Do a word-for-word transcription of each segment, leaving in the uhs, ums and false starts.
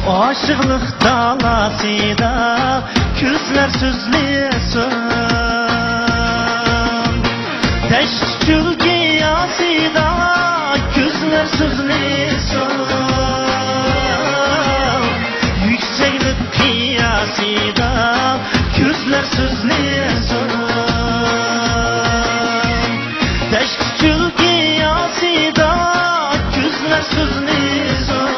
ئاشىقلىق دالاسىدا كۆزلەر سۆزلىسۇن. دەشت چۆل قىياسىدا كۆزلەر سۆزلىسۇن. يۈكسەكلىك قىياسىدا كۆزلەر سۆزلىسۇن. دەشت چۆل قىياسىدا كۆزلەر سۆزلىسۇن.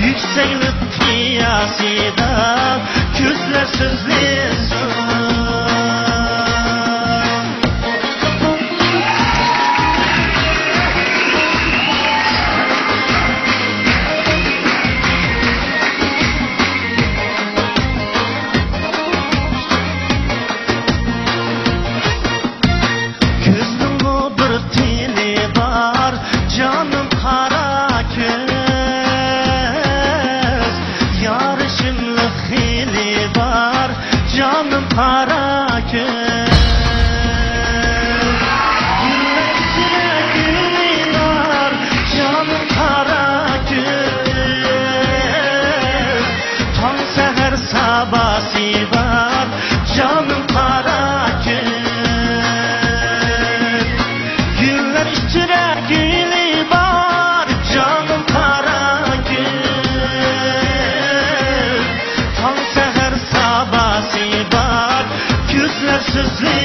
يۈكسەكلىك قىياسىدا كۆزلەر سۆزلىسۇن. كۆزنىڭمۇ بىر تىلى بار، جانىم قارا كۆز. يارىشىملىق خىلى بار، جانىم قارا كۆز. گۈللەر ئىچىدە گۈلى بار، جانىم قارا كۆز. تاڭ سەھەر ساباسى بار، جانىم قارا كۆز. گۈللەر ئىچىدە گۈلى بار، جانىم قارا كۆز. تاڭ سەھەر ساباسى بار، كۆزلەر سۆزلىسۇن.